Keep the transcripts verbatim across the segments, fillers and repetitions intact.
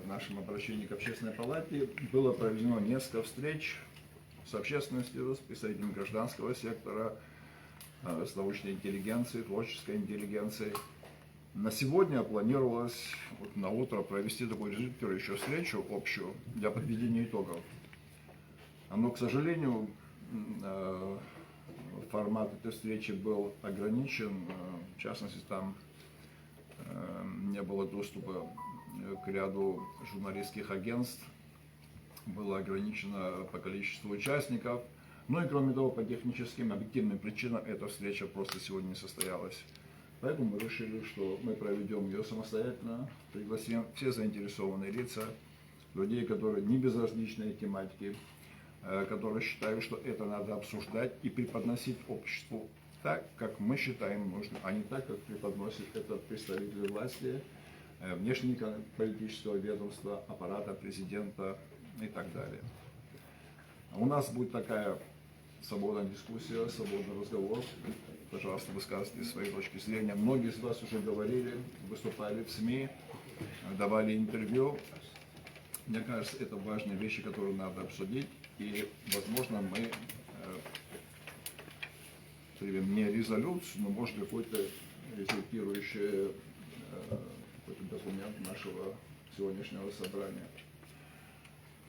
В нашем обращении к Общественной палате было проведено несколько встреч с общественностью, с представителями гражданского сектора, э, с научной интеллигенцией, творческой интеллигенцией. На сегодня планировалось вот на утро провести такую результирующую встречу общую для подведения итогов. Но, к сожалению, м, э, формат этой встречи был ограничен. Э, в частности, там, э, не было доступа, э, к ряду журналистских агентств. Было ограничено по количеству участников. Ну и, кроме того, по техническим объективным причинам эта встреча просто сегодня не состоялась. Поэтому мы решили, что мы проведем ее самостоятельно, пригласим все заинтересованные лица, людей, которые не безразличны этой тематике, э, которые считают, что это надо обсуждать и преподносить обществу так, как мы считаем нужным, а не так, как преподносит этот представитель власти, э, внешнеполитического ведомства, аппарата президента и так далее. У нас будет такая свободная дискуссия, свободный разговор. Пожалуйста, высказывайте свои точки зрения. Многие из вас уже говорили, выступали в СМИ, давали интервью. Мне кажется, это важные вещи, которые надо обсудить. И, возможно, мы э, примем не резолюцию, но, может, какой-то результирующий, э, какой-то документ нашего сегодняшнего собрания.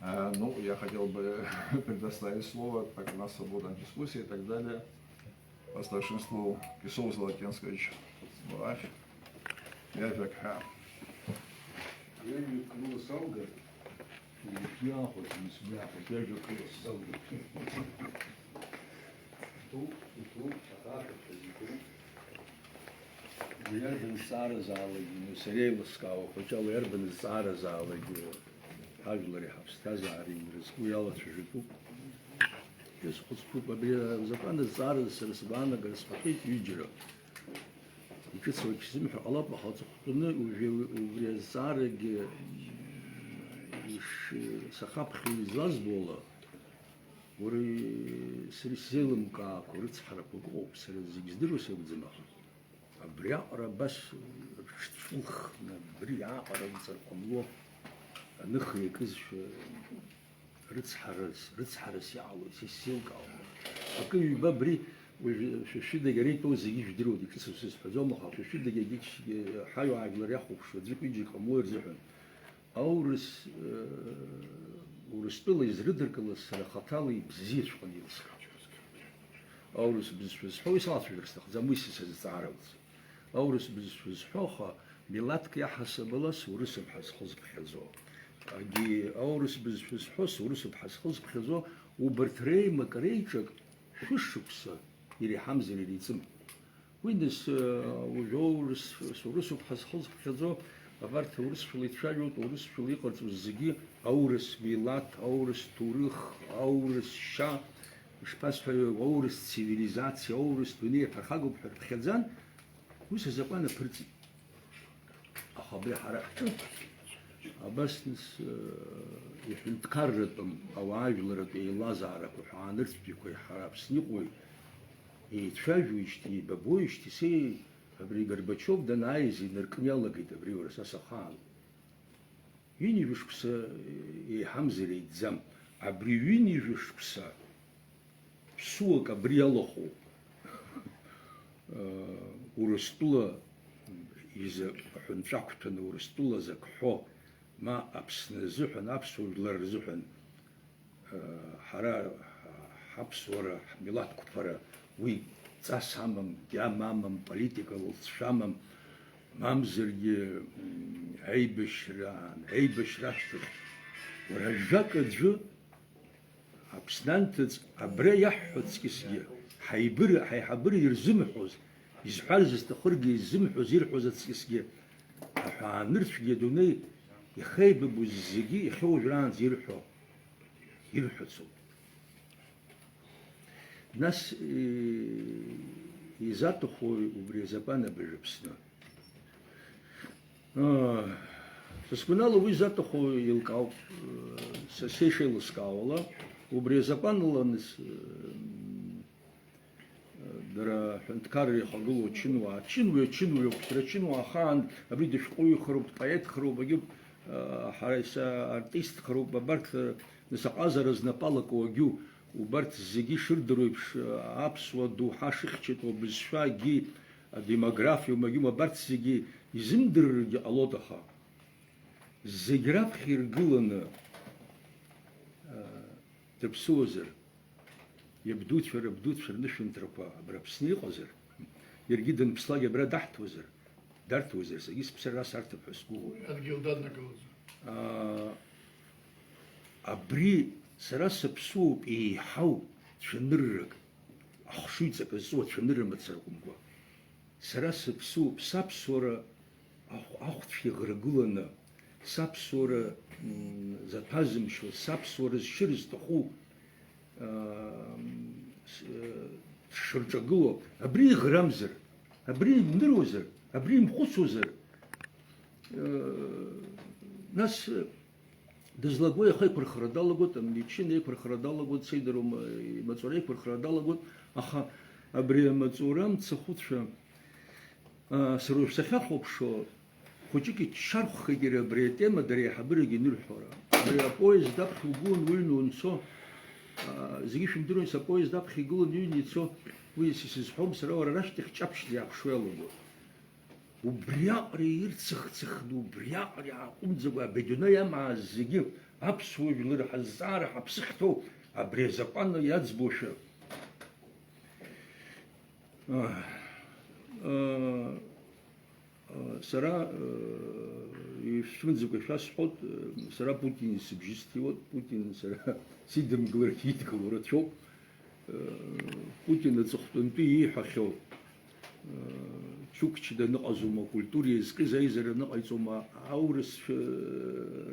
Э, Ну, я хотел бы предоставить слово, так у нас свободная дискуссия и так далее, по старшинству Кисов Золотенскович Ваф. Я так, а. Ҩажәа круа салгар, иахәац, мсмҩахәац, ҩажәа круа салгар. Иҭоуп, иҭоуп, ахаҳә ҳәа зегьы. Уи иарбан зҵааразаалакгьы, сара еилыскаауа хәыҷы ала иарбан зҵааразаалакгьы, ҳажәлари ҳаԥсҭазаареи ирызку иалацәажәатәуп. Иазхәыцтәуп абри азакәан азҵаара сара сгәаанагара сҳәахьеит ҩыџьара. Иҿыцу акгьы сзымҳәо ҟалап, аха аҵыхәтәаны уажәы убри азҵаарагьы иш-, сахаԥхьо излазбо ала, уара сара исзеилымкаақәо рыцҳарақәак ыҟоуп, сара зегь здыруа сакәӡам, аха абриаҟара абас рыҽҵәылхны, абри аҟара анҵарқәа мло аныха иакызшәа, рыцҳарас, рыцҳарас иҟалоит, са исзеилкаауам. Акы-ҩба абри уажә шәа шәыдагь ара итәоу зегьы ижәдыруеит, иҿыцу сызҳәаӡом, аха шәа шәыдагь егьичгьы ҳаҩуаажәлар иахәаԥшуа аӡәык-ҩыџьак ҟамло ирзыҳәан. Аурыс, э, Урыстәыла изрыдыркылаз сара хаҭала ибзиаҵәҟьаны еилыскаауеит. Аурыс бызшәа зҳәо, исалацәажәар сҭахӡам, уи са сызҵааралаӡам. Аурыс бызшәа зҳәо, аха милаҭк иаҳасаб ала сурысуп ҳәа зхызԥхьаӡо. Агьи аурыс бызшәа зҳәо, сурысуп ҳәа зхызԥхьаӡо, убарҭ реимак-реиҿак шәышықәса иреиҳамзар иреиҵым. Уи нас, э, уажәы аурыс, сурысуп ҳәа зхызԥхьаӡо, абарҭ аурысшәала ицәажәоит, аурысшәала иҟарҵоз зегьы аурыс милаҭ, аурыс ҭоурых, аурыс шьа, ишԥасҳәари, аурыс цивилизациа, аурыс дунеи аԥырхагоуп ҳәа рыԥхьаӡан, ус азакәан аԥырҵеит. Аха абри ҳара ҳҿы абас нас, э, иҳәынҭқарратәым ауаажәларратә еилазаарақәа ҳәа аанырцәтәиқәеи ҳара Аԥсны иҟоуи еицәажәоижьҭеи, еибабоижьҭеи, се абри Горбачиов данааиз инаркны иалагеит абри уара са сахаан. Ҩынҩажәа шықәса еиҳамзар еиҵӡам. Абри ҩынҩажәа шықәса ԥсуак абри иалахәу, Урыстәыла изы аҳәынҵәа ақәҭәаны, Урыстәыла закәҳәо, ма Аԥсны азыҳәан, аԥсуа жәлар рзыҳәан, ҳара ҳаԥсуара, ҳмилаҭ қәԥара, уи ҵас амам, гьама амам, политика лҵшәа амам, мамзаргьы, м, аибашьраан, аибашьра ашьҭахь, уара ажәак аӡәы Аԥсны анҭыҵ абра иаҳҳәо аҵкьысгьы, ҳаибыры-, ҳаиҳабыра ирзымҳәоз, изҳәар зысҭахыргьы иззымҳәоз ирҳәоз аҵкьысгьы, аҳәаанырцәгьы адунеи иахеибабоз зегьы иахьа уажәраанӡа ирҳәо, ирҳәацоуп. Нас, э, изаҭаху убри азакәан абыржә Аԥсны. Аа, са сгәанала уи заҭаху еилкаауп, э, са сеишеилыскаауала, убри азакәанала нас, э, дара аҳәынҭқарра ихагылоу ачынуаа, ачынуаҩ, ачынуаҩ ауп, дара ачынуаа ахаан абри дышәҟәыҩҩхароуп, дпоетхароуп, агьып, Ҳара ес-, артистқәа роуп абарҭ, нас аҟазара знапы алаку агьу, убарҭ зегьы ишырдыруа еиԥш, аԥсуа доуҳа шыхьчатәу, абызшәагьы, адемографиоу, магьума, абарҭ зегьы изымдырыргьы ҟалоит, аха зегь раԥхьа иргыланы, дыԥсуазар, иабдуцәа, рабдуцәа рнышәынҭрақәа абра Аԥсны иҟазар, иаргьы данԥслак абра даҳҭозар, дарҭозар, саргьы сыԥсра расарҭап ҳәа сгәыӷуеит. Адгьыл даднакылозар. Аа, абри сара саԥсуоуп еиҳау цәаныррак, ахшыҩҵак зҵоу ацәанырра мацара акәымкәа. Сара сыԥсуп, саԥсуара ахә-, ахәцә иӷрагыланы, саԥсуара, м, заҭәазымшьо, саԥсуара зшьыр зҭаху, ам, с-, э, дшырҿагыло, абри иӷрамзар, абри имныруазар, абри имхәыцуазар, э, нас, э, дызлаго иаха иқәырхара далагоит, амилициа иқәырхара далагоит, сеидароума, имаҵура иқәырхара далагоит, аха абри амаҵура мцахәыцәа, аа, сара уажә сахьахәаԥшуа, хәыҷык иччархәхеит иара абри атема, дара аиҳабырагьы инырҳәара. Абри апоезд аԥхьа угылан уҩны уанцо, аа, зегьы шәымдыруан, са апоезд аԥхьа игылан иҩны ицо, уи ис-, исызҳәом, сара уара рашьҭахь ҷаԥшьӡа иааԥшуа иалаго. Убриаҟара ирцых-цыхны, убриаҟара иааҟәымҵӡакәа, абри адунеи амаа зегьы, аԥсуа жәлар ҳазҵаара ҳаԥсы ахьҭоу, абри азакәан иаӡбошәа. Аа, аа, аа, сара, аа, ишәымӡакәа шәасҳәоит, сара Путин исыбжьысҭиуеит, Путин сара сидымгыларгьы идгыло рацәоуп. Путин аҵыхәтәантәи ииҳәахьоу, Чукча даныҟазоума, акультура иазкыз аизара аныҟаиҵома, аурысшәа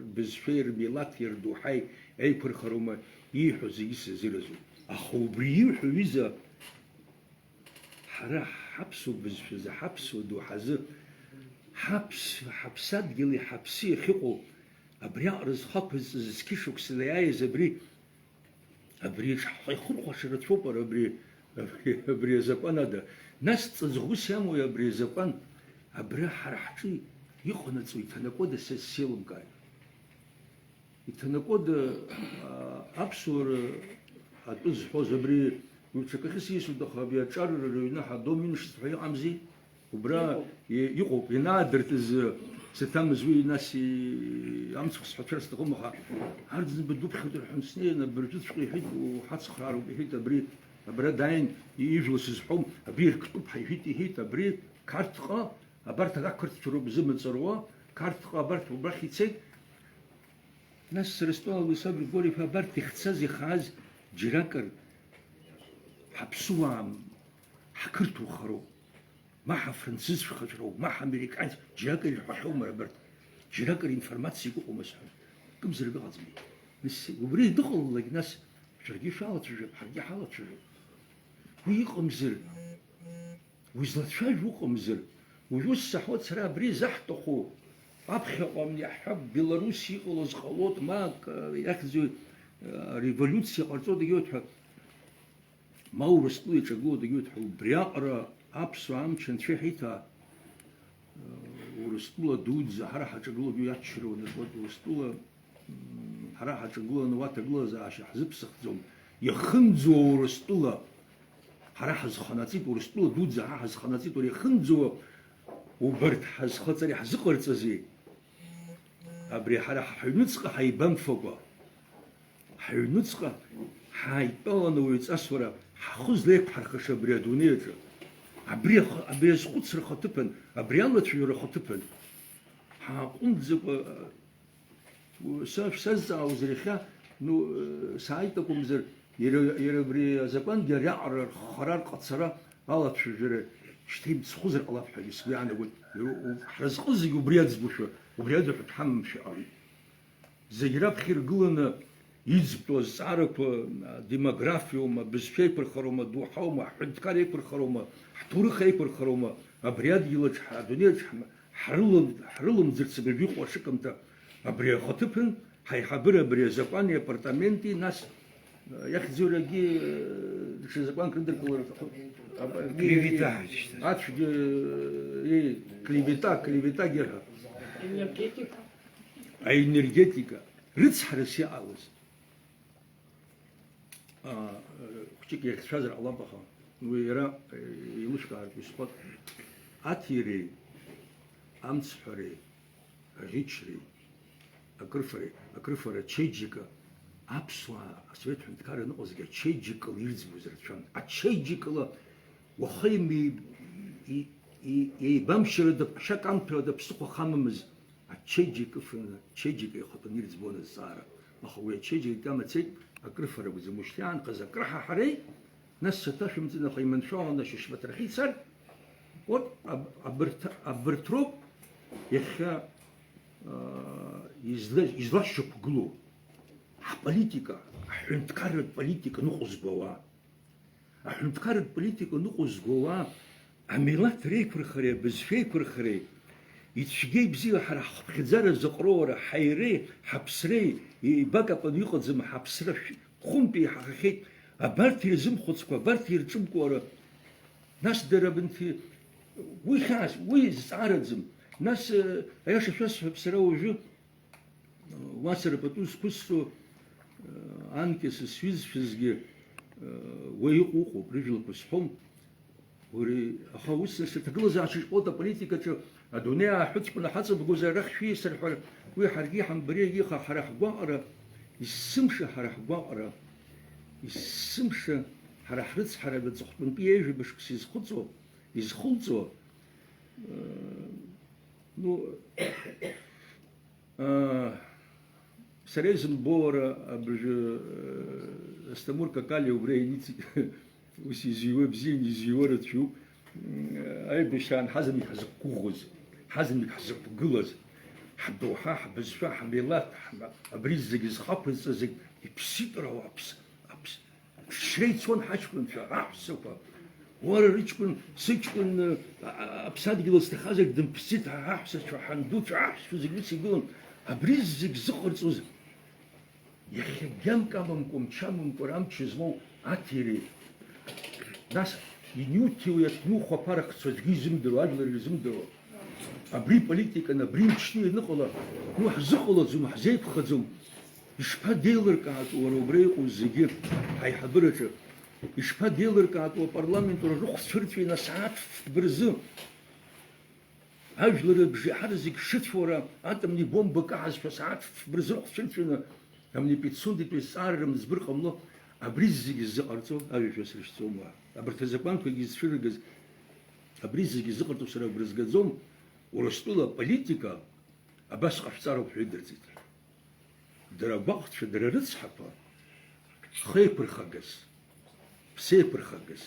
рбызшәеи рмилаҭи рдоуҳаи еиқәырхароума, ииҳәо зегьы сазыразуп. Аха убри ииҳәо, ҩыза, ҳара ҳаԥсуа бызшәазы, ҳаԥсуа доуҳазы, ҳаԥс-, ҳаԥсадгьыли ҳаԥси ахьыҟоу, абриаҟара зхы ақәызҵаз зқьышықәсала иааиз абри Абри еиҿҳхәаша рацәоуп, ара абри, абри, абри азакәан ада. Нас ҵаҵӷәыс иамои абри азакәан? Абра ҳара ҳҿы иҟанаҵо иҭанакуада, са исзеилымкааит. Иҭанакуада, аа, аԥсуара атәы зҳәоз абри, уи ҽакахьы сисуеит, аха абри аҿар рыҩны ҳадоминшт ҳәа иҟамзи? Убра иҟоуп. И-, иҟоуп, ианаадыртыз, саҭамыз уи, нас и-, амцхә сҳәацәар сҭахым, аха арӡынба дуԥхьоит рҳәан снеин, абыржәыҵәҟьа иҳәеит, уҳацхраароуп, иҳәеит, абри, абра дааин, и-, ижәла сызҳәом, абри ирктәуп ҳәа иҳәеит, иҳәеит, абри Қарҭҟа, абарҭ ақырҭцәа роуп зымаҵ руа, Қарҭҟа абарҭ убрахь ицеит. Нас сара стәала Луса Григори-иԥа абарҭ ихцаз, ихааз џьаракыр ҳаԥсуаа ҳқырҭуахароуп. Ма ҳафранцыз шәхаҵәроуп, ма ҳамериканц, џьаракыр ирҳәахьоума абарҭ? Џьаракыр информациак ыҟоума сҳәон. Кымзарак ыҟаӡами? Нас убри дыҟалалак, нас шәаргьы шәалацәажәап, ҳаргьы ҳалацәажәап. Уи ыҟамзар, уи злацәажәо ыҟамзар, уажә ус саҳәоит сара, абри заҳҭаху, аԥхьаҟа иаҳҳәап, Беларуси иҟалаз ҟалоит, ма ак, иахьӡу, э, револиуциа ҟарҵоит, егьоуҭ ҳәа. Ма Урыстәыла иҿагылоу дагьоуҭ ҳәа, убриаҟара аԥсуа амч анцәа иҳиҭа, Урыстәыла дуӡӡа ҳара ҳаҿагылоугьы иаччароу аныркуеит, Урыстәыла, м, ҳара ҳаҿагыланы уа ҭагылазаашьа ҳзыԥсахӡом, иахынӡоу Урыстәыла ҳара ҳазханаҵеит, Урыстәыла дуӡӡа ҳа ҳазханаҵеит, уара иахынӡоу убарҭ ҳазхаҵара иаҳзыҟарҵазеи? Абри ҳара ҳаҩныҵҟа ҳаибамфакәа, ҳаҩныҵҟа ҳааидтәаланы уаҩҵас уара ҳхы злеиқәҳархаша абри адунеи аҿы, абри ахы-, абри азхәыцра ахаҭыԥан, абри алацәажәара ахаҭыԥан ҳааҟәымҵӡакәа, са шәсазҵаауазар иахьа, ну, сааит акәымзар, иара, иара абри азакәангьы ариаҟара рххара, рҟацара, алацәажәара шьҭа имцхәызар ҟалап ҳәа сгәы иаанагоит. Ҳразҟы зегьы убри аӡбушәа, убри аӡбахә ҳамамшәа ҟалеит. Зегь раԥхьа иргыланы иӡбтәу азҵаарақәа, а, демографиоума, бызшәа еиқәырхароума, доуҳаума, ҳҳәынҭқар еиқәырхароума, ҳҭоурых еиқәырхароума, абри адгьылаҿ, ҳа-, адунеиаҿ ҳм-, ҳрылам-, ҳрылымӡырц абыржәы иҟоу ашыкамҭа, абри ахаҭыԥан, ҳаиҳабыра абри азакәани апартаменти, нас, а, иахьӡу иаргьы, а, даҽа закәанк рыдыркылар рҭахуп. Клевета ҳәа ишьҭаз. Ацәгьа, э, клевета, клеветагьы ҳәа. Энергетика. аенергетика, рыцҳарас иҟалаз. Хәҷык иахьцәазар ҟалап, аха уи иара еилышәкаартә исҳәап. Аҭиреи, амцҳәареи, аӷьычреи, акрыфареи, акрыфара ачеиџьыка, аԥсуаа асовет ҳәынҭқарра аныҟазгьы ачеиџьыкала ирӡбоз рацәан. Ачеиџьыкала уахеими, и-, и-, еибамшьарада, ԥшьак амҭарада ԥсыхәа хамамыз. Ачеиџьыка ыфаны, ачеиџьыка ихатәаны ирӡбон азҵаара. Аха уи ачеиџьыка амацеит, акрыфара акәӡам, ушьҭа иаанхаз акрыҳаҳареи, нас саҭашәымҵан, аха иманшәаланы ашьышьмаҭрахьы ицар, урҭ аб-, абырҭ, абырҭ роуп иахьа, аа, изла-, излашьақәгылоу ҳполитика, аҳәынҭқарратә политика ныҟәызго ауаа. Аҳәынҭқарратә политика ныҟәызго ауаа, амилаҭ реиқәырхареи абызшәеиқәырхареи, ицәгьеи ибзиеи ҳара ҳхыԥхьаӡара зыҟроу ара ҳаиреи, ҳаԥсреи, еибакапаны иҟаӡам ҳаԥсра шә-, хәынтә еиҳахахьеит, абарҭ ирзымхәыцкәа, абарҭ ирҿымкәа ара, нас дара абанҭи, уи хьаас, уи зҵаараӡам, нас, э, аиаша шәасҳәап сара уажәы, Уа сара пату зқәысҵо, анкьа сызҩызцәазгьы, уа иҟоу ыҟоуп, рыжәлақәа сҳәом. Уара, аха ус нас аҭагылазаашьа шәҟәыт аполитикаҿы адунеи ааҳәыҵәҟьаны ҳаҵабгозар, арахь шәиасырҳәар, уи ҳаргьы иҳамбари, аха ҳара ҳгәаҟра, есымша ҳара ҳгәаҟра, есымша ҳара ҳрыцҳарада аҵыхәтәантәи ҩажәа мышқәса изхыҵуа, изхылҵуа, ну, Аа, сара изымбо, уара, абыржәы, э, Асҭамыр Какалиа убра иниҵеит. Ус изыҩуа бзиан, изыҩуа рацәоуп. М, аибашьраан ҳазынтә ҳзықәгәыӷуаз, ҳазынтә ҳзықәгылаз, ҳдоуҳа, ҳбызшәа, ҳмилаҭ, ҳма-, абри зегь зхақәызҵаз зегь иԥсит, уара, аԥс-, аԥс-, Шьра ицон ҳаҷкәынцәа, аҳәсақәа. Уара рыҷкәын, сыҷкәын, а, а, аԥсадгьыл азҭахазар дымԥсит, ҳа ҳаҳәсацәа, ҳандуцәа, аҳәсқәа зегь ус игылан. Абри зегь зыҟарҵоз, иахьа гьамк амамкәа, мчы амамкәа, амч змоу аҭиреи. Нас иниуҭиуа иаҭнухуа аԥара хцәа аӡәгьы изымдыруа, ажәлар ирзымдыруа. Абри политикан, абри мчны ианыҟала, ну, ҳзыҟалаӡом, ҳзеиқәхаӡом. Ишԥадеилыркаатәу уара убра иҟоу зегьы ҳаиҳабыраҿы? Ишԥадеилыркаатәу апарламент уара рыхәцәырҵәины асааҭ фба рзы? Ажәлар рыбжеиҳара зегь шыцәоу уара атомни бомба каҳазшәа асааҭ фба рзы рыхәцәырҵәины амни пятьсот зҵаарара мыӡбыр ҟамло, абри зегьы ззыҟарҵо ажәа шәасыршьӡом уа. Абарҭ азакәанқәагьы зцәырыргаз абри зегьы зыҟарҵо сара агәра згаӡом, Урыстәыла аполитика абас ҟашәҵароуп ҳәа идырҵеит. Дара агәаҟцәа, дара рыцҳақәа, хеиқәырхагас, ԥсеиқәырхагас,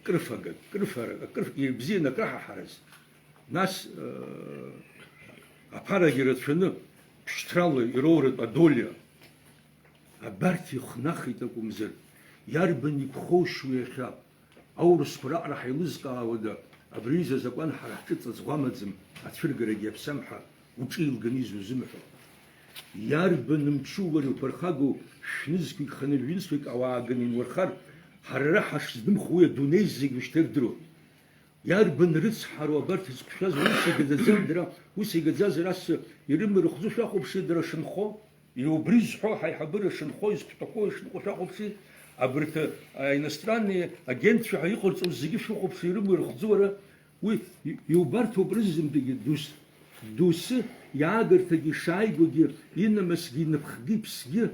крыфага-, крыфара-, крыф-, ирыбзианы акраҳаҳараз, нас, э, аԥарагьы рацәаны, ԥшьҭрала ироуратә адолиа, абарҭ ихнахит акәымзар, иарбан игәхоушьо иахьа? Аурысқәа раҟара ҳаилызкаауада, абри аҩыза азакәан ҳара ҳҿы ҵаҵӷәамаӡам, ацәыргарагьы иаԥсам ҳәа уҿы илганы изузымҳәо? Иарбан мчу уара иуԥырхагоу шәнызқьҩык, хынҩажәа нызқьҩык ауааганы инурхар, ҳара ара ҳашзымхо уи адунеи зегь ушьҭа ирдыруа? Иарбан рыцҳароу абарҭ зқәшәаз, ус игаӡаӡам дара, ус игаӡазар ас ирымҩа рыхӡы шәахәаԥши дара шынхо? Иубри зҳәо ҳаиҳабыра шынхо, изқәтәақәоу ишныҟәо шәахәаԥши, абарҭ, а, иностранные агентцәа ҳәа иҟарҵоз зегьы шәыхәаԥши, ирымоу ирыхӡу уара, уи и-, иубарҭоуп рызынтәыгьы дус, доусы иаагарҭагьы шааигәагьы, инамысгьы, иныԥхгьы, иԥсгьы.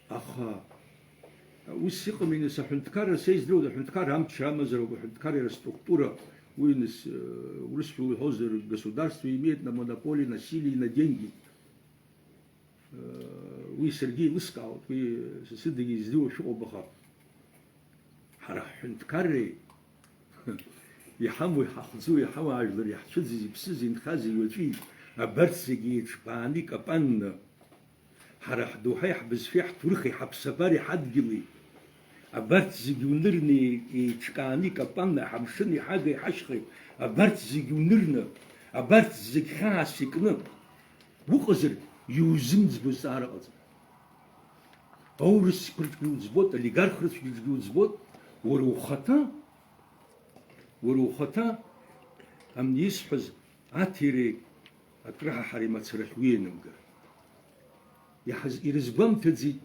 Аха ус иҟами, нас, аҳәынҭқарра сеиздыруада, аҳәынҭқарра амч амазароуп, аҳәынҭқарра иара структура, уи, нас, э, урысшәала иҳәозар, государство имеет на монополии на силе и на деньги. Уи саргьы еилыскаауеит, уи са сыдагьы издыруа шәыҟоуп, аха ҳара ҳҳәынҭқарреи иҳамоу, иҳахәӡоу, иҳауаажәлар иаҳцәыӡыз, иԥсыз, инхаз, иҩаҵәи, абарҭ зегьы еиҿкааны икапанны, ҳара ҳдоуҳаи ҳбызшәеи ҳҭоурыхи ҳаԥсабареи ҳадгьыли, абарҭ зегьы унырны еиҿкааны икапанны, ҳамшыни ҳагеи ҳашьхеи, абарҭ зегьы унырны, абарҭ зегь хьаас икны, уҟазар, иузымӡбо зҵаара ҟаҵа. Аурысқәа рҿгьы уӡбоит, олигарх рыцәгьа рҿгьы уӡбоит, уара ухаҭа, уара ухаҭа, амни исҳәаз аҭиреи, Акрыҳаҳари мацарахь уи ианымгар. Иҳаз-, ирызгәамҭаӡеит,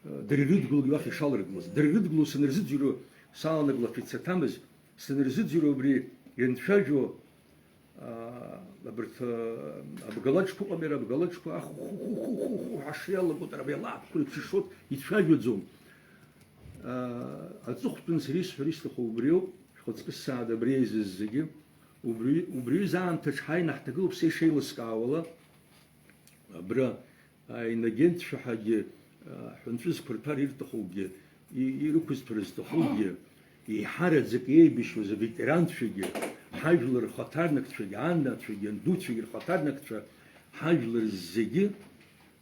э, дара ирыдгылоугьы уахь ишаларгылоз. Дара ирыдгылоу санырзыӡырҩуа, саланагалахьеит саҭамыз, санырзыӡырҩуа убри ианцәажәо, аа, абарҭ, аа, абгалаџқәа ыҟами, ара абгалаџқәа аху-ху-ху-ху-ху ҳәа шиалаго, дара абри алаапкқәа реиԥш ишот ицәажәаӡом. Аа, аҵыхәтәан сара исҳәар исҭаху убриоуп, шәхаҵкы ссааҭ абри еизаз зегьы. Убри, убри аҩыза аамҭаҿ ҳааины ҳҭагылоуп, са ишеилыскаауала, абра, а, инагентцәа ҳәагьы, а, ҳәынҵәызқәа рҭәар ирҭахугьы, и-, ирықәызҭәар зҭахугьы, еиҳараӡак еибашьуаз аветеранцәагьы, ҳажәлар рхаҭарнакцәагьы, анацәагьы, андуцәагьы рхаҭарнакцәа, ҳажәлар зегьы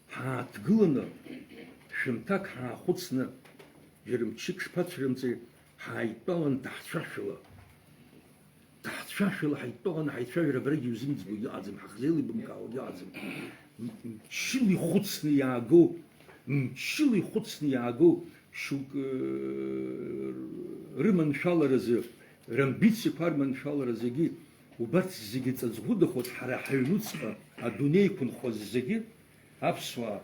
ҳааҭгыланы, шәымҭак ҳаахәыцны, џьара мчык шԥацәырымҵи, ҳааидтәалан даҳцәашәала. Даҳцәашәала ҳаидтәаланы ҳаицәажәар абрагьы иузымӡбогьы ыҟаӡам, ҳахьзеилибамкаауагьы ыҟаӡам. М-, мчыла ихәыцны иаагоу, мчыла ихәыцны иаагоу шьоук, э, рыманшәаларазы, рамбициақәа рманшәаларазыгьы, убарҭ зегьы ҵаҵӷәыдахоит ҳара ҳаҩнуҵҟа адунеи иқәынхоз зегьы, аԥсуаа,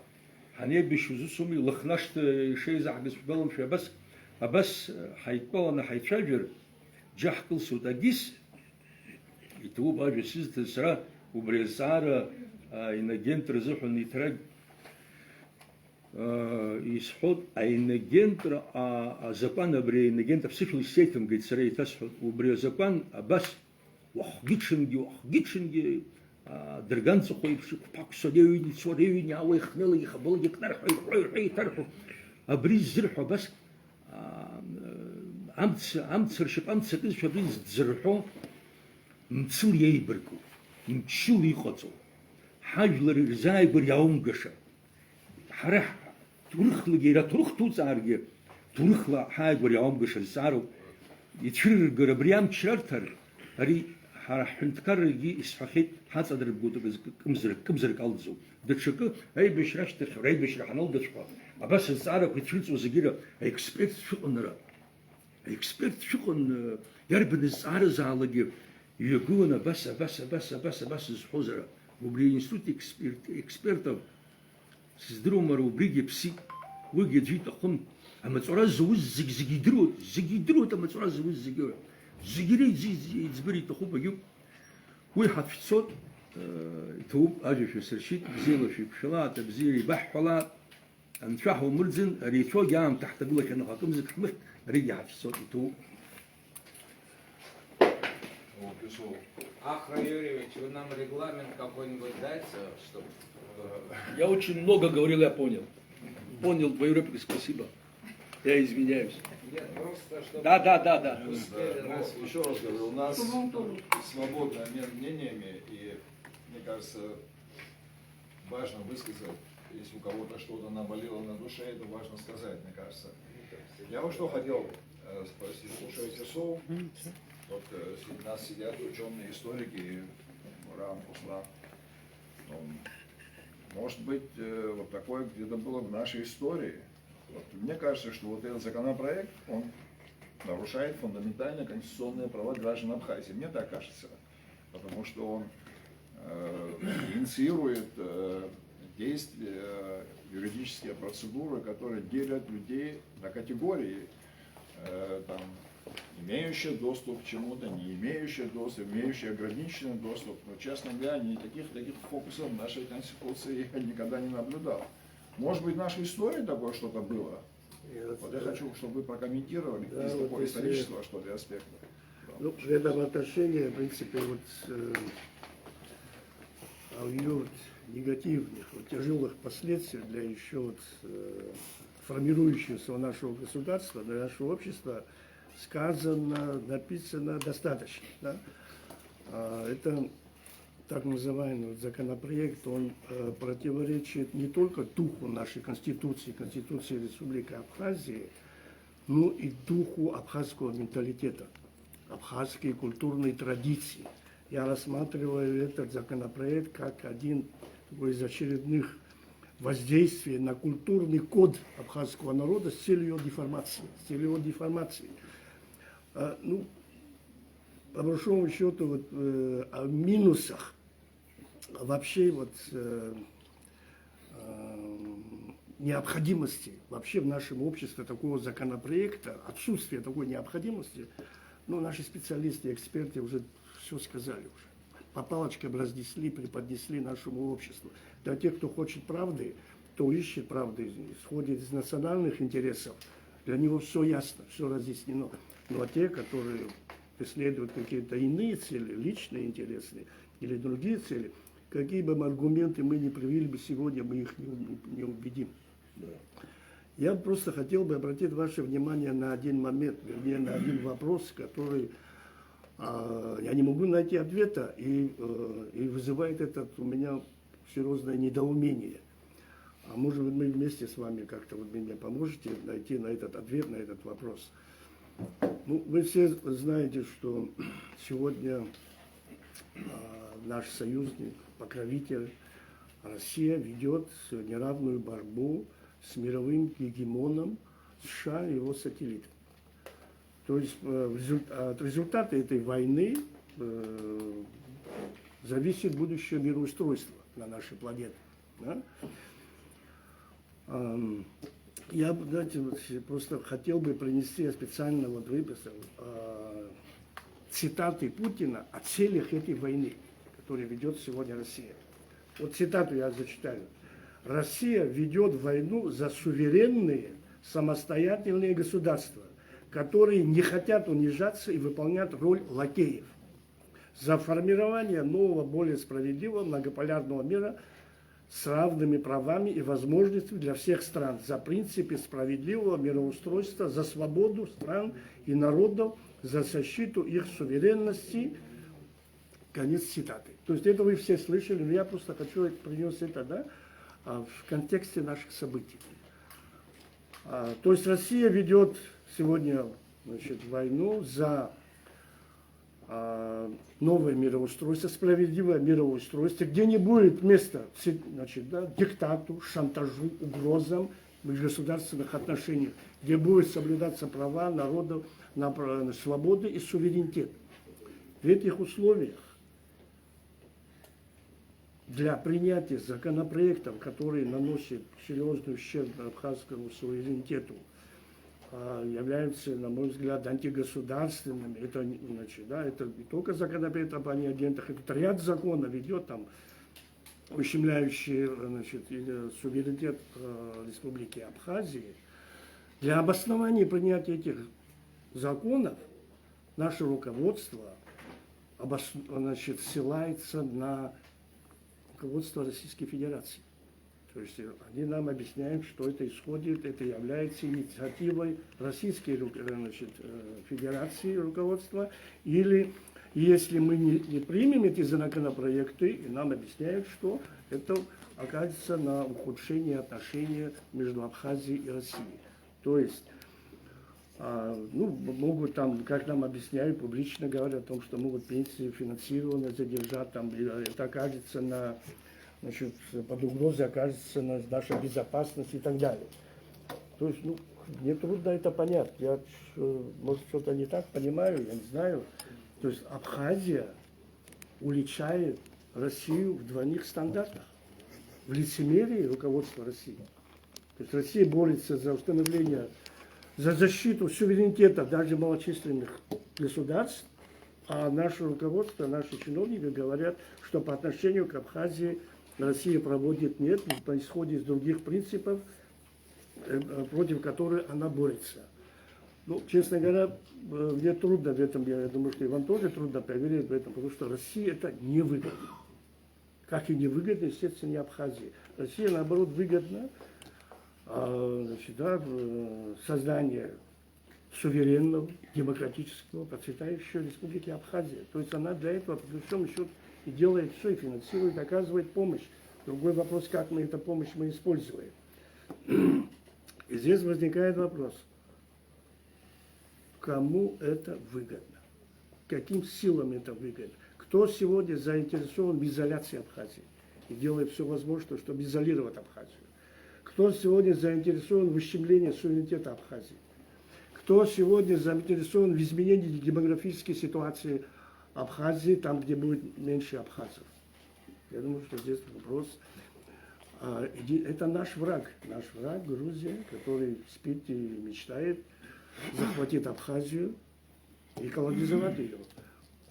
ҳанеибашьуаз ус ауми, Лыхнашҭа ишеизаҳгаз шәгәаламшәои, абас, абас ҳаидтәаланы ҳаицәажәар, џьа ҳкылсуеит. Агьыс, иҭабуп ажәа сызҭаз сара, убри азҵаара, а, инагент рзыҳәан иҭрагь, а, исҳәоит, аинагентра, а, азакәан абри аинагент аԥсышәала исзеиҭамгеит сара, еиҭасҳәоит, убри азакәан абас, уахгьы-ҽынгьы, уахгьы-ҽынгьы, аа, дырганҵыхәа еиԥш, иқәԥақәсо ари аҩны ицо, ари аҩны иаауа, ихнеила, ихабалак икнарҳәа, ирҳәо, ирҳәо, иҭарҳәо. Абри ззырҳәо абас, аа, амца, амца ршьапы амца акызшәа абри ззырҳәо мцыла иеибарку, мчыла иҟаҵоу, ҳажәлар ирзааигәара иаумгаша. Ҳара ҳ-, ҭоурыхлагьы, иара аҭоурых ҭуҵааргьы, ҭоурыхла ҳааигәара иаумгаша зҵаароуп. Ицәырыргар абри амч рарҭар, ари ҳара ҳҳәынҭқаррагьы исҳәахьеит, ҳаҵадырбгоит акы-, кымзар-, кымзарак алҵӡом. Даҽакы, аибашьра ашьҭахь, раибашьра ҳаналгаҵәҟьа, абас азҵаарақәа ицәырҵуа зегьы ра-, аексперт шәыҟан ара. Аексперт шәыҟан, э, иарбан зҵааразаалакгьы иҩагылан абас, абас, абас, абас, абас зҳәозар, убри аинститут експерт, экспертов Сыздыруам, уара убригьы ԥсит, уигьы аӡәы иҭахым. Амаҵура зауз зегь, зегь идыруеит, зегь идыруеит амаҵура зауз зегь. Зегь иреиӡ-, иӡбыр иҭахуп, агьуп. Уи ҳацәцоит, э, иҭоуп, ажәа шәасыршьит, бзиала шәеиқәшәалааит, абзиара еибаҳҳәалааит. Анцәа ҳаумырӡын, ари ицогьы аамҭа ҳҭагылахьан, аха акымзарак ҳмыхьт, аригьы ҳацәцоит, иҭоуп. Вот, и всё. Ахра Юрьевич, вы нам регламент какой-нибудь дайте, чтоб, э, Я очень много говорил, я понял. Понял твою реплику, спасибо. Я извиняюсь. Нет, просто чтобы Да, да, да, да. успели Да, ну, нас ещё раз говорю, у нас Чтобы он тоже. свободное ме-, мнениями, и, мне кажется, важно высказать, если у кого-то что-то наболело на душе, это важно сказать, мне кажется. Я вот что хотел, э, спросить, слушая Сесу, вот, э, среди нас сидят учёные, историки, Рам, Руслан. Ну, может быть, э, вот такое где-то было в нашей истории. Вот мне кажется, что вот этот законопроект, он нарушает фундаментальные конституционные права граждан Абхазии. Мне так кажется. Потому что он, э, инициирует, э, действия, юридические процедуры, которые делят людей на категории, э, там, имеющие доступ к чему-то, не имеющие доступ, имеющие ограниченный доступ. Но, честно говоря, никаких таких фокусов в нашей Конституции я никогда не наблюдал. Может быть, в нашей истории такое что-то было? Я Вот я вот, э, хочу, чтобы вы прокомментировали Да, из вот такого если исторического, что ли, аспекта. Да. Ну, в этом отношении, в принципе, вот, э, о её вот негативных, вот тяжёлых последствиях для ещё вот, э, формирующегося нашего государства, для нашего общества сказано, написано достаточно, да. А, это так называемый вот законопроект, он, э, противоречит не только духу нашей Конституции, Конституции Республики Абхазии, но и духу абхазского менталитета, абхазские культурные традиции. Я рассматриваю этот законопроект как один такой из очередных воздействий на культурный код абхазского народа с целью его деформации, с целью его деформации. А, ну, по большому счёту, вот, э, о минусах вообще вот э, э, необходимости вообще в нашем обществе такого законопроекта, отсутствие такой необходимости, ну, наши специалисты, эксперты уже все сказали уже. По палочкам разнесли, преподнесли нашему обществу. Для тех, кто хочет правды, кто ищет правды, исходит из национальных интересов, для него все ясно, все разъяснено. Но те, которые преследуют какие-то иные цели, личные интересы или другие цели, какие бы мы аргументы мы ни привели бы сегодня, мы их не, не убедим. Я просто хотел бы обратить ваше внимание на один момент, вернее, на один вопрос, который а, я не могу найти ответа, и, э, и вызывает это у меня серьезное недоумение. А может быть, мы вместе с вами как-то вот мне поможете найти на этот ответ, на этот вопрос. Ну, вы все знаете, что сегодня а, наш союзник, покровитель, Россия ведет сегодня равную борьбу с мировым гегемоном США и его сателлитами. То есть э, результ- от результата этой войны э, зависит будущее мироустройства на нашей планете. Да? Ам, Я бы, знаете, вот просто хотел бы принести, я специально вот выписал э, цитаты Путина о целях этой войны, которую ведет сегодня Россия. Вот цитату я зачитаю. Россия ведет войну за суверенные, самостоятельные государства, которые не хотят унижаться и выполнять роль лакеев. За формирование нового, более справедливого, многополярного мира с равными правами и возможностями для всех стран, за принципы справедливого мироустройства, за свободу стран и народов, за защиту их суверенности. Конец цитаты. То есть это вы все слышали, но я просто хочу принес это да, а, в контексте наших событий. А, То есть Россия ведет сегодня значит, войну за а, новое мироустройство, справедливое мироустройство, где не будет места значит, да, диктату, шантажу, угрозам в межгосударственных отношениях, где будут соблюдаться права народов на свободу и суверенитет. В этих условиях для принятия законопроектов, которые наносят серьезный ущерб абхазскому суверенитету, являются, на мой взгляд, антигосударственными. Это, значит, да, это не только законопроект об агентах, это ряд законов идет, там, ущемляющие значит, суверенитет Республики Абхазии. Для обоснования принятия этих законов наше руководство обос... значит, ссылается на руководство Российской Федерации. То есть они нам объясняют, что это исходит, это является инициативой Российской значит, Федерации руководства, или если мы не, не примем эти законопроекты, и нам объясняют, что это окажется на ухудшение отношений между Абхазией и Россией. То есть а, ну, могут там, как нам объясняют, публично говорят о том, что могут пенсии финансирование задержать, там, это окажется на, значит, под угрозой окажется на, наша безопасность и так далее. То есть, ну, мне трудно это понять. Я, может, что-то не так понимаю, я не знаю. То есть Абхазия уличает Россию в двойных стандартах, в лицемерии руководства России. То есть Россия борется за установление, за защиту суверенитета даже малочисленных государств, а наше руководство, наши чиновники говорят, что по отношению к Абхазии Россия проводит нет, происходит из других принципов, э, э, против которых она борется. Ну, честно говоря, э, мне трудно в этом, я думаю, что и вам тоже трудно поверить в этом, потому что России это невыгодно. Как и невыгодно, естественно, и Абхазии. России, наоборот, выгодно а, значит, да, создание суверенного, демократического, процветающего республики Абхазия. То есть она для этого, по большому счету, и делает все, и финансирует, оказывает помощь. Другой вопрос, как мы эту помощь мы используем. И здесь возникает вопрос, кому это выгодно, каким силам это выгодно, кто сегодня заинтересован в изоляции Абхазии и делает все возможное, чтобы изолировать Абхазию. Кто сегодня заинтересован в ущемлении суверенитета Абхазии? Кто сегодня заинтересован в изменении демографической ситуации Абхазии, там, где будет меньше абхазов? Я думаю, что здесь вопрос. А, иди- это наш враг, наш враг Грузия, который спит и мечтает захватить Абхазию и колонизовать ее.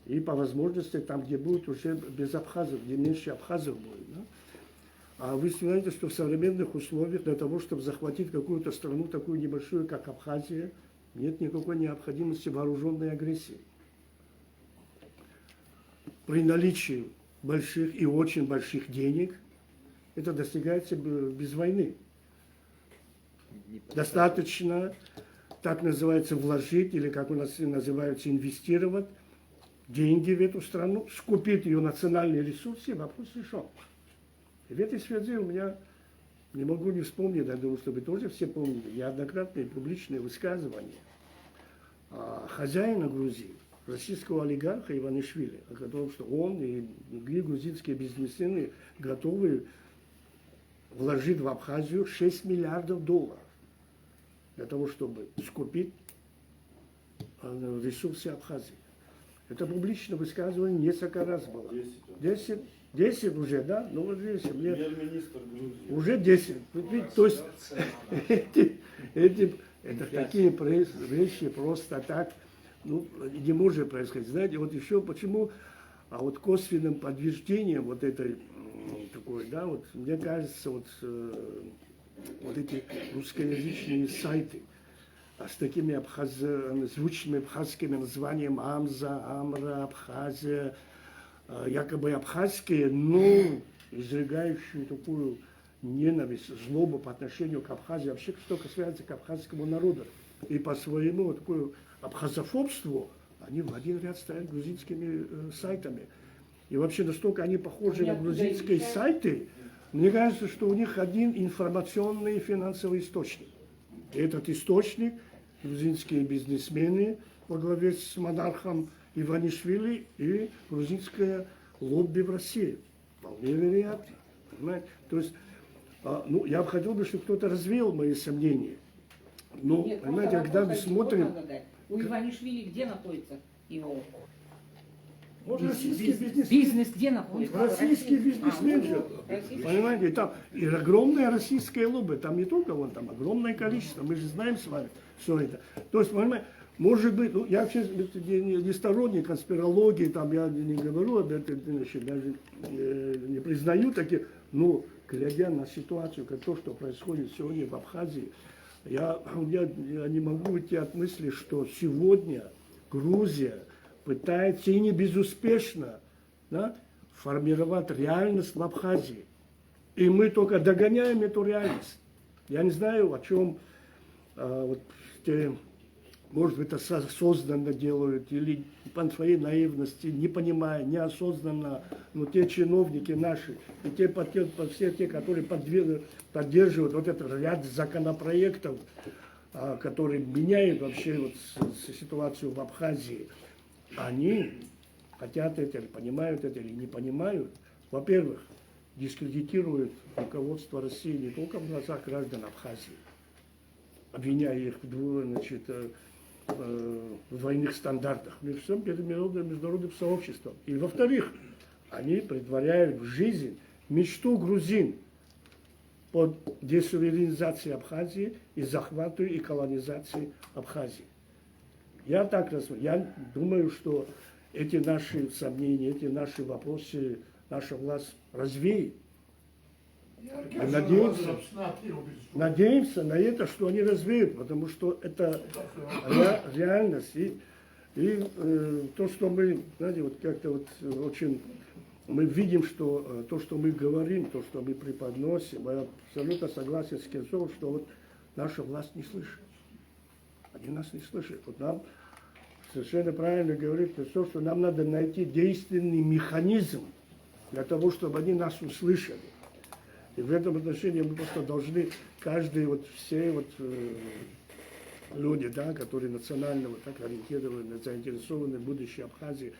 И по возможности там, где будет уже без абхазов, где меньше абхазов будет. Да? А вы знаете, что в современных условиях для того, чтобы захватить какую-то страну, такую небольшую, как Абхазия, нет никакой необходимости вооруженной агрессии. При наличии больших и очень больших денег это достигается б- без войны. Достаточно, так называется, вложить, или как у нас называется, инвестировать деньги в эту страну, скупить ее национальные ресурсы, и вопрос решен. И в этой связи у меня, не могу не вспомнить, я думаю, что вы тоже все помните, неоднократные публичные высказывания а, хозяина Грузии, российского олигарха Иванишвили, о том, что он и другие грузинские бизнесмены готовы вложить в Абхазию шесть миллиардов долларов для того, чтобы скупить а, ресурсы Абхазии. Это публичное высказывание несколько раз было. Десять. Десять, десять уже, да? Ну вот видите, мне Премьер-министр Грузии. Уже десять. Вот видите, то есть эти, эти, это такие проис- вещи просто так, ну, не может происходить. Знаете, вот еще почему, а вот косвенным подтверждением вот этой м, такой, да, вот мне кажется, вот э, вот эти русскоязычные сайты а с такими абхаз- звучными абхазскими названиями Амза, Амра, Абхазия, э, якобы абхазские, но изрыгающие такую ненависть, злобу по отношению к Абхазии, вообще что касается к абхазскому народу. И по своему вот такому абхазофобству они в один ряд стоят с грузинскими э, сайтами. И вообще настолько они похожи на грузинские сайты, мне кажется, что у них один информационный и финансовый источник. И этот источник — грузинские бизнесмены во главе с монархом Иванишвили и грузинское лобби в России. Вполне вероятно. Понимаете? То есть, а, ну, я бы хотел бы, чтобы кто-то развеял мои сомнения. Но, Нет, понимаете, когда мы смотрим... У Иванишвили где находится? Его. Вот российский бизнес. Бизнес где находится? Российский бизнесмен же. Понимаете, там и огромное российское лобби, там не только вон, там огромное количество, мы же знаем с вами все это. То есть, понимаете, может быть, ну, я вообще не, не- не сторонник конспирологии, там я не говорю об этом, значит, даже э, не признаю таких, но глядя на ситуацию, как то, что происходит сегодня в Абхазии, я, я, я не могу уйти от мысли, что сегодня Грузия пытается и не безуспешно, да, формировать реальность в Абхазии. И мы только догоняем эту реальность. Я не знаю, о чем а, вот те, может быть, осознанно делают или по своей наивности, не понимая, неосознанно, но те чиновники наши, и те, все те, которые поддерживают вот этот ряд законопроектов, а, которые меняют вообще вот ситуацию в Абхазии, они хотят это или понимают это, или не понимают, во-первых, дискредитируют руководство России не только в глазах граждан Абхазии, обвиняя их в, значит, э, э, в двойных стандартах, но и всем перед международным сообществом. И, во-вторых, они претворяют в жизнь мечту грузин по десуверенизации Абхазии и захвату и колонизации Абхазии. Я так рассматриваю. Я думаю, что эти наши сомнения, эти наши вопросы наша власть развеет. Мы надеемся, надеемся на это, что они развеют, потому что это реальность. И, и э, то, что мы, знаете, вот как-то вот очень, мы видим, что э, то, что мы говорим, то, что мы преподносим, я абсолютно согласен с Кенцовым, что вот наша власть не слышит. Они нас не слышат. Вот нам совершенно правильно говорит Кенцов, что нам надо найти действенный механизм для того, чтобы они нас услышали. И в этом отношении мы просто должны, каждый, вот все вот э, люди, да, которые национально вот так ориентированы, заинтересованы в будущей Абхазии,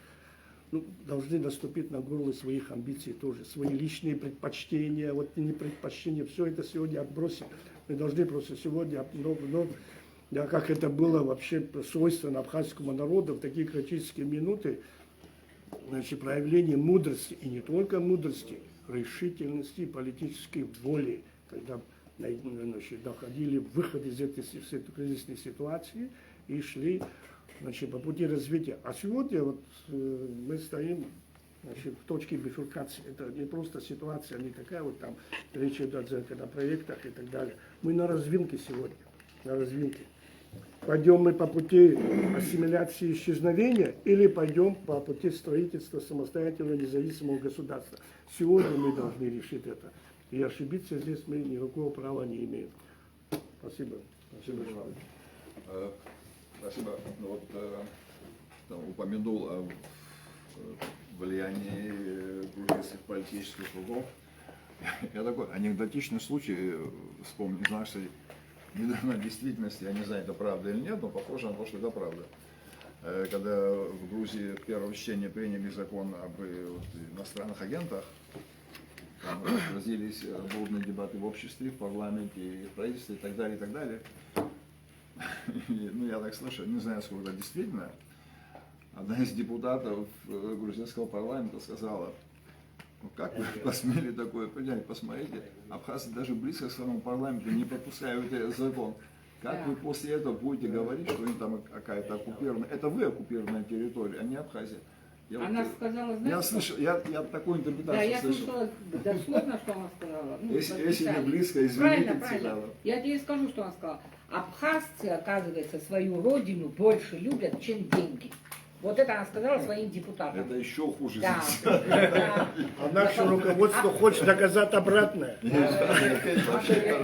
ну, должны наступить на горло своих амбиций тоже, свои личные предпочтения, вот не предпочтения, все это сегодня отбросить. Мы должны просто сегодня вновь, вновь, да, как это было вообще свойственно абхазскому народу в такие критические минуты, Значит, проявление мудрости, и не только мудрости, решительности и политической воли, когда, значит, находили выход из этой си-, с этой кризисной ситуации и шли, значит, по пути развития. А сегодня вот, э, мы стоим, значит, в точке бифуркации. Это не просто ситуация, не такая вот там речь идет о законопроектах и так далее. Мы на развилке сегодня, на развилке. Пойдем мы по пути ассимиляции и исчезновения или пойдем по пути строительства самостоятельного независимого государства? Сегодня мы должны решить это. И ошибиться здесь мы никакого права не имеем. Спасибо. Спасибо. Э, Спасибо. Ну вот, э, там упомянул о э, влиянии э, грузинских политических кругов. Я такой анекдотичный случай э, вспомнил, знаешь, что недавно в действительности, я не знаю, это правда или нет, но похоже на то, что это правда. Э, Когда в Грузии первого чтения приняли закон об э, вот, иностранных агентах, там разразились э, бурные дебаты в обществе, в парламенте, и в правительстве и так далее, и так далее. И, ну, я так слышал, не знаю, сколько это действительно. Одна из депутатов э, грузинского парламента сказала, ну как вы посмели такое принять? Посмотрите, абхазцы даже близко к своему парламенту не подпускают этот закон. Как вы после этого будете говорить, что они там какая-то оккупированная? Это вы оккупированная территория, а не Абхазия. Я Она вот, сказала, я знаете, слышал, я, я такой да, интерпретацию я слышал. Слышала дословно, что она сказала. Ну, Если, если не подписали. Близко, Правильно, извините правильно. всегда. Я тебе скажу, что она сказала. Абхазцы, оказывается, свою родину больше любят, чем деньги. Вот это она сказала своим депутатам. Это еще хуже. Да, Здесь. Да. А наше руководство хочет доказать обратное. Вообще,